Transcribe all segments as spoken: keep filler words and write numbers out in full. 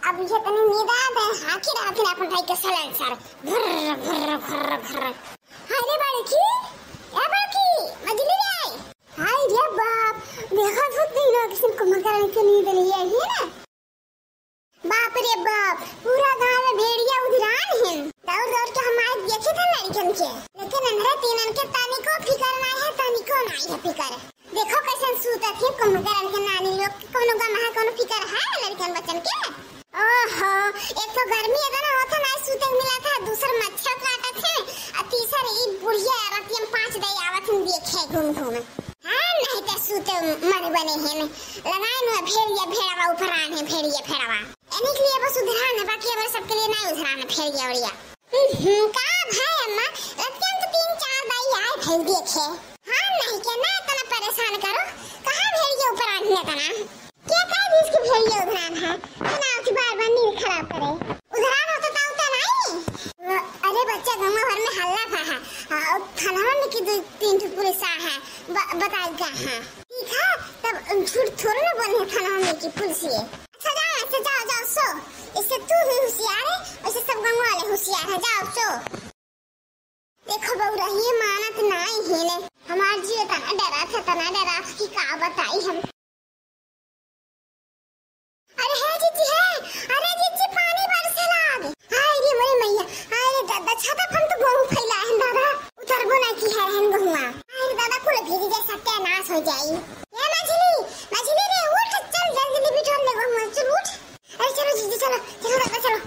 अब ये तनी नींद आ गए, हाँकी रहत है अपन भाई के सलेंसर। भर्र, भर्र, भर्र, भर्र। हाय रे बड़की, ए बड़की, मझली रे। हाय रे बाप, देखा तो तीनों किसी कुंभकर्ण के नींद नहीं आई है ना। बाप रे बाप, पूरा गांव में भेड़िया उधिरान है। दौड़ दौड़ के हम आए देखे थे लड़कन के, लेकिन अंधरे तीनन के तनिको फिकर नहीं है, तनिको नहीं है फिकर। देखो कैसन सूतत ही कुंभकर्ण के नानी लोग, कोनो गम है, कोनो फिकर है लड़कन बच्चन के? ओहो, एक तो गर्मी इतना होत है, ना सूते मिलत है, दूसर मच्छर काटत है, और तीसर ई बुढ़िया रतिया में पाँच दई आवत है देखे घूम घूम। हाँ, नहीं तो सूते मर बने हैं, लगाए न भेड़िया भेड़वा उपरान है, भेड़िया भेड़वा। इन्हीं के लिए बस उधरान है, बाकी हमारे सबके लिए नहीं उधरान है भेड़िया उड़िया। हम्म, का भाई अम्मा, रतिया में तो तीन चार दाई आए भाई देखे। हाँ, नहीं के ना इतना परेशान करो, कहाँ भेड़िया ऊपर आदमी इतना? क्या कह दी इसकी भेड़िया उधरान है? इतना उठी बार बार नींद खराब करे। उधरान होता तो उतना नहीं। अरे बच्चा, गाँव भर में हल्ला था है। हाँ, थाना में की दो तीन ठो पुलिस आ है, ब-, बताई का है। ठीक है, तब झूठ थोड़ा ना बोले थाना में की पुलिस ये। अच्छा जाओ, अच्छा जाओ, जाओ सो। इससे तू भी होशियार है, वैसे सब गाँव वाले होशियार है, जाओ सो। देखो बउरहिए मानत नाई हेने। हमार जीव तना डरात है, तना डरात कि का बताई हम। अरे हे जिज्जी हे, अरे जिज्जी पानी बरसे लाग। हाय रे मोरे मैया, हाय रे दादा, छाता फन तो गहूँ फैला है दादा। उतरबो ना की है रहन गहुआ। हाय रे दादा, कुल भीग जाए, सत्यानाश हो जाई। ए मझली, मझली रे उठ, चल जल्दी जल्दी बिठोर ले गहुआ, चल उठ। अरे चलो जिज्जी चलो, चलो दादा चलो।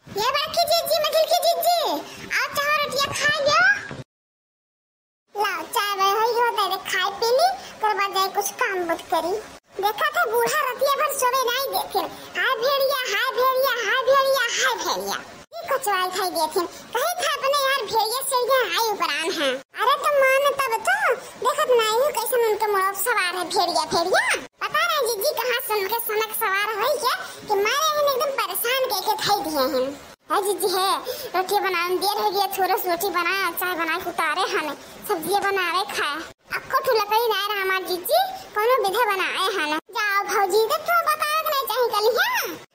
ये बड़की जिज्जी, मझिलकी जिज्जी, आओ चाह रोटिया खा लियो। लाओ, चाय वाय होई हो, दे दे खाए पी ली, ओकर बाद जाए कुछ काम बुत करी। देखा थे बूढ़ा रतिया भर सोवे नाई देथिन। हाय भेड़िया, हाय भेड़िया, हाय भेड़िया, हाय भेड़िया। ई कचवाई खाई देथिन। कहे था अपने यार भेड़िया से ये आई उपरान है। अरे तो मान तब तो, देखत नाई हूँ कैसन उनके मुड़ोप सवार है भेड़िया, भेड़िया। पता नहीं जिज्जी कहाँ से उनके सनक सवार होई के कि मारे हन एकदम परेशान के के धई दिए हन। हे जिज्जी हे, रोटी बनावे में देर हो गया, थोड़ा सा रोटी बनाए, चाय बनाए के उतारे हन, सब्जियाँ बनावे खाए। अक्को ठो लकड़ी ना रहा हमार जिज्जी, कोनो विधे बनाए हन। जाओ भौजी, तो तू बतावे के नहीं चाही कलिया?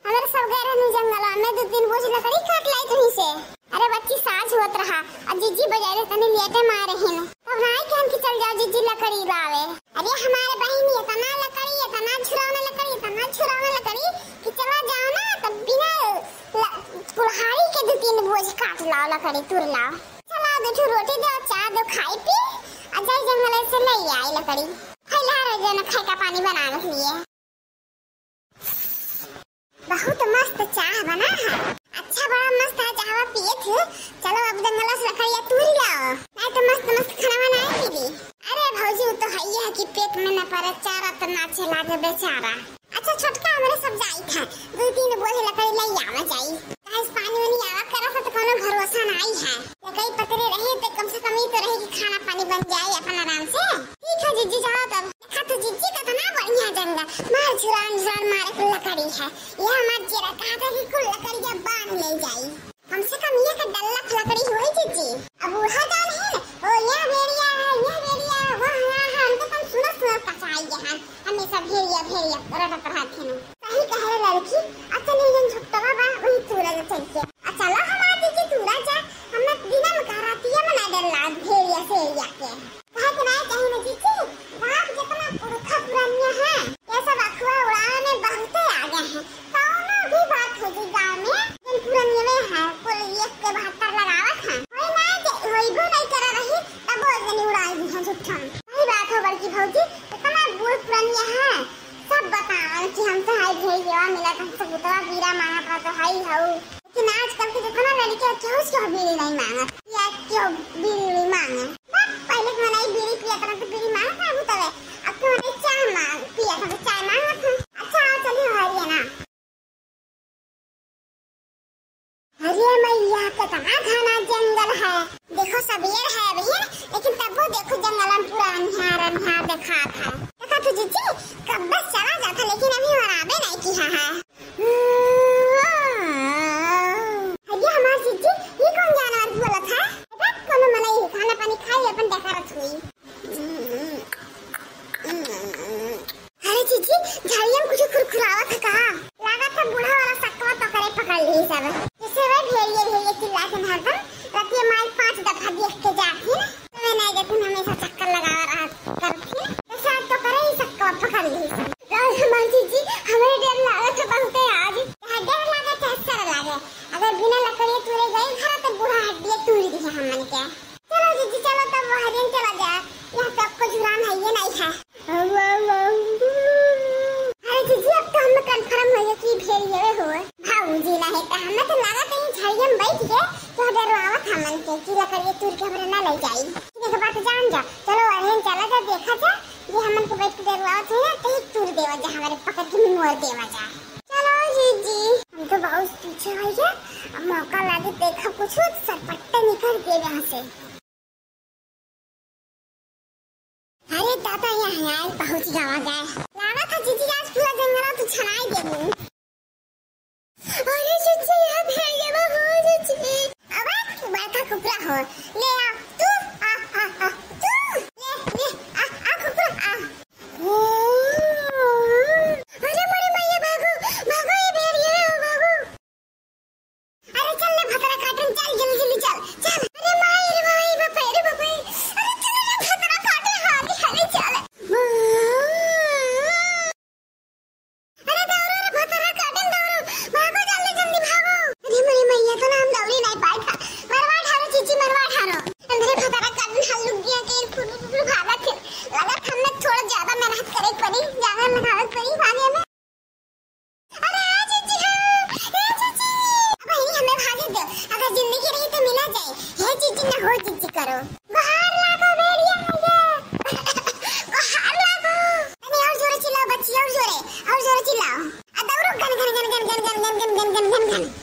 हमारे सब गए रहनु जंगलवा में, दो तीन बोझ लकड़ी काट लाई तुहीं से। अरे बच्ची, साँझ होत रहा, आ जिज्जी बजारे तनी लेटे मारे हिन। तब नाई कहन कि चल जाओ जिज्जी लकड़ी लावे। अरे हमारे बहिन, इतना लकड़ी, इतना छुरावना लकड़ी, इतना छुरावना लकड़ी कि चला जाओ ना, तब बिना ल-, कुल्हाड़ी के दो तीन बोझ काट लाओ, लकड़ी तुर लाओ। चला दो ठो रोटी दो, चाय दो, खाई पी, आ जाई जंगल से ले आई लकड़ी। खैला रह जाना, खाए का पानी बनावे के लिए। बहुत मस्त चाह बना है। अच्छा, बड़ा मस्त है चाहवा पिए थे। चलो अब जंगल से लकड़िया तूर लाओ, नहीं तो मस्त मस्त खाना बनाए मिली। अरे भौजी, वो तो है ही है कि पेट में न पड़े चारा तो नाचे लागे बेचारा। अच्छा छोटका, हमरे सब जाई था, दो तीन बोझ लकड़ी ले आवा जाई। काहे से पानी वानी आवा करा था तो कोनो भरोसा नहीं है। लकड़ी पतरे रहे तो कम से कम ई तो रहे कि खाना पानी बन जाए अपन आराम से। ठीक है जिज्जी, जाओ तब। देखा तो जिज्जी, कितना बढ़िया जंगल, मार झुरान झुरान मारे कुल लकड़ी है। यह हमार जेरा कहा था कि कुल लकड़िया बांध ले जाई। कम से कम ये के डल्ला लकड़ी हुई जिज्जी। अब बूढ़ा जान है ना, ओ यहाँ भेड़िया है, यहाँ भेड़िया है, वहाँ यहाँ है, हमको तुम सुनत सुनत कसाई है, हमेशा भेड़िया भेड़िया रटत रहत है ना। सही कहे लड़की, अच्छा ले जन छुट्टवा बा, वही तूरा जा चल के। अच्छा ला हमार जिज्जी तूरा जा, हम बिना में कहा रतिया में ना डर लाग भेड़िया से एरिया के। कहे के नाई चाही ना जिज्जी, बाप जितना पुरखा पुरनिया है, ये सब अखुआ उड़ावे में बहुते आगे हैं। कौनो भी बात हो जी गाँव में, जन पुरनिया में है, कुल एक के बहत्तर लगावत हैं। होई ना जे, होइबो नहीं करे रही, तब वो जनी उड़ाई दी हैं झुट्ठन। वही बात हो बड़की भौजी, इतना बूढ़ पुरनिया है, सब बतावन कि हमसे हाई भेड़िया मिला, हमसे बुतवा बीरा मांगा था तो हाई हऊ। लेकिन आजकल के जितना लड़के केहू से केहू बीड़ी नहीं मांगत, या केहू बीड़ी नहीं मांगे। बस पहले के मनई बीड़ी पियत रहे तो बीड़ी मांगत रहे तबे, अब के मनई चाय मांग, पियत रहे तो चाय मांगत है। अच्छा आओ चलिए हरिया ना। अरे मैया, कितना घना जंगल है। देखो सबेर है अभी, लेकिन तबो देखो जंगल में पूरा अन्हार अन्हार दिखात है। देखा तो जिज्जी, कब बस चला जाता, लेकिन अभी हराबे नहीं किया है। अरे हमार जिज्जी, ये कौन जानवर बोलत है? बेटा, कोनो मनई खाना पानी खाई, अपन डकारत हुई। अरे जिज्जी, झाड़िया में कुछ कुरकुरावत है का? लागत है तब जैसे वह भेड़िए भेड़िए चिल्लात हरदम, रतिया माई पाँच दफा देख के जात ही ना, तो मैं नहीं जाती, हमेशा चक्कर लगावा रहा करती ना, तो शायद तो करे ही सक्का पकड़ ली। राम हमार जीजी, हमें डर लागत है बहुत आज। चाहे डर लागे, चाहे सर लागे, अगर बिना लकड़िए तूरे गई घर, तो बूढ़ा हड्डिए तूर दी है हमन के। चलो जीजी, चलो तब वह दिन चला जाए, यहाँ पे आपको जुरान है, ये नहीं है। अरे जीजी, अब तो हम confirm हो गए कि भेड़िए हो। भाऊजी ना है तो हमें तो लगा कहीं झाड़िया में बैठ के तो डरवावत हमन के कि लकड़िए तूर के हमरा ना ले जाई। ठीक है, बात जान जा। चलो अरे चला जा, देखा जा, ये हमन के बैठ के डरवावत है ना, तो ये तूर देवा जा, हमारे पकड़ के मोर देवा जा। चलो जीजी, हम तो बहुत पीछे हो गए, अब मौका लागे देखा कुछ तो सरपट्टे निकल गए यहाँ से। अरे दादा, यहाँ आए पहुँच गवा गए। लागत है जीजी आज पूरा जंगल तो छनाई देबू। अरे जीजी, यहाँ भेड़िया हो जीजी। अबे बड़का कुकरा हो, ले आ तू, आ आ आ तू, ले ले आ आ कुकरा आ। ओ, अरे मोरे मैया, भागो भागो, ये भेड़िया हो, भागो। अरे चल ले भतरा काटन, चल जल्दी जल्दी चल, चल। अरे माई रे माई, बाप रे, अरे बाप रे। अरे चल रे भतरा काटन, हाली हाली चल। अरे दौड़ो रे भतरा काटन, दौड़ो, भागो जल्दी जल्दी भागो। अरे मोरे मैया, तो ना हम दौड़ी नहीं पाए था। मरवा ठारो जीजी, मरवा ठारो। अंदरे भतरा काटन हाल लुक गया के फुर फुर फुर भागत है। लगत हमने थोड़ा ज्यादा मेहनत करे पड़ी, ज्यादा लगावे पड़ी भागे में। अरे ए जीजी हो, ए जीजी। अब यही हमें भागे दो, अगर जिंदगी रही तो मिला जाए। हे जीजी ना हो जीजी करो। गोहार लागो भेड़िया हो गया। गोहार लागो। अरे और जोरे चिल्लाओ बच्ची, और जोरे, और जोरे चिल्लाओ। आ दौड़ो गन गन गन गन।